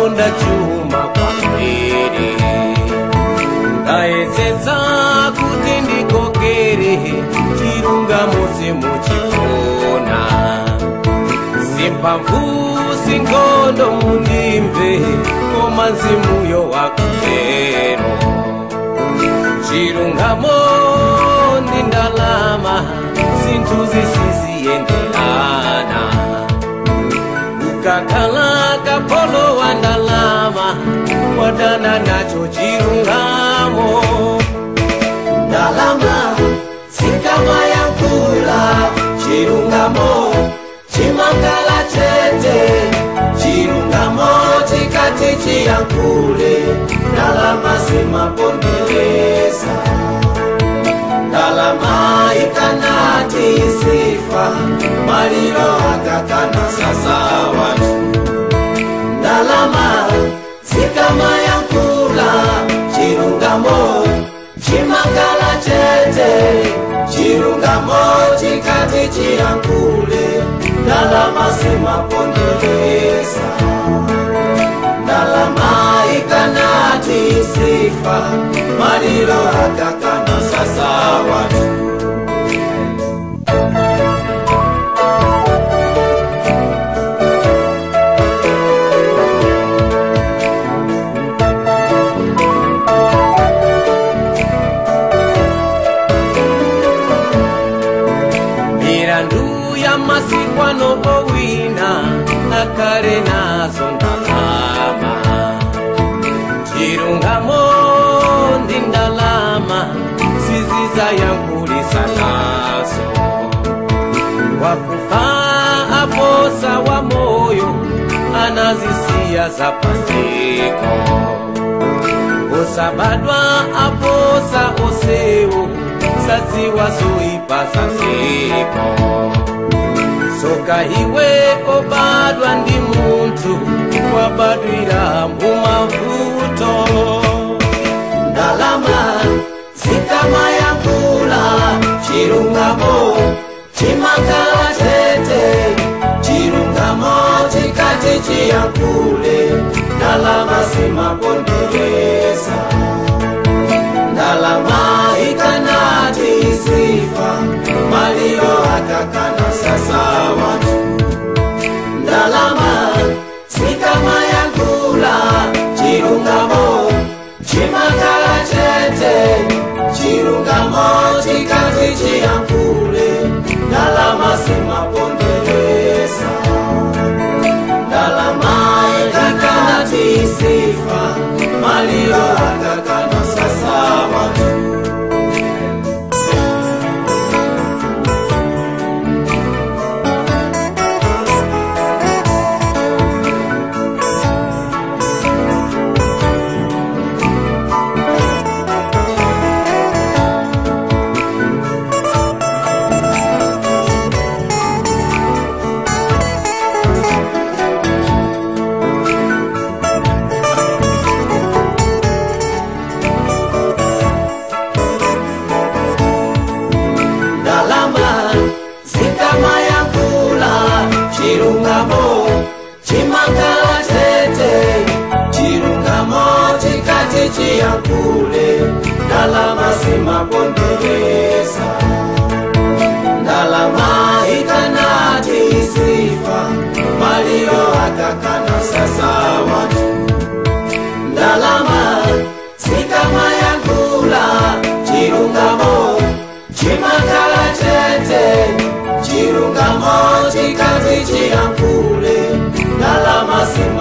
Kukonda chuma kwambiri ndayesetsa kuti ndikokere chilungamo simuchifuna simpamvu singondo mundimve koma mzimuyo wakutero chilungamo ndi ndalama zinthu zisiziyendelana ukakhala kapolo wa ndalama wadana nacho chilungamo ndalama zikamayankhula chilungamo chimakhala chete chilungamo chikati chiyankhule ndalama zimapondereza ndalama ikanati isifa maliro akakana sasa watu ndalama zikamayankhula chilungamo chimakhala chete chilungamo chikati chiyankhule ndalama zimapondereza ndalama ikanati isifa maliro akakana sasa watu. Mirandu ya masikwano owina akale nazo ndalama chilungamo ndi ndalama sizizayankhulisa nazo wakufa aposa wa moyo anazisiya zapaziko osabadwa aposa osewo saziwa zoipa zaziko soka iwe obadwa ndi munthu wabadwira mumavuto ndalama zikamayankhula chilungamo chimakhala chete chilungamo chikati chiyankhule ndalama zimapondereza ndalama ikanati isifa maliro akakana sasa watu ndalama zikamayankhula chilungamo chimakhala chete chilungamo chikati chiyankhule ndalama zimapondereza ndalama ikanati isifa maliro akakana sasa watu. Chilungamo chimakhala chete chilungamo chikati chiyankhule ndalama zimapondereza ndalama ikanati isifa maliro akakana sasa watu ndalama zikamayankhula chilungamo chimakhala chete chilungamo chikati chiyankhule ndalama zimapondereza.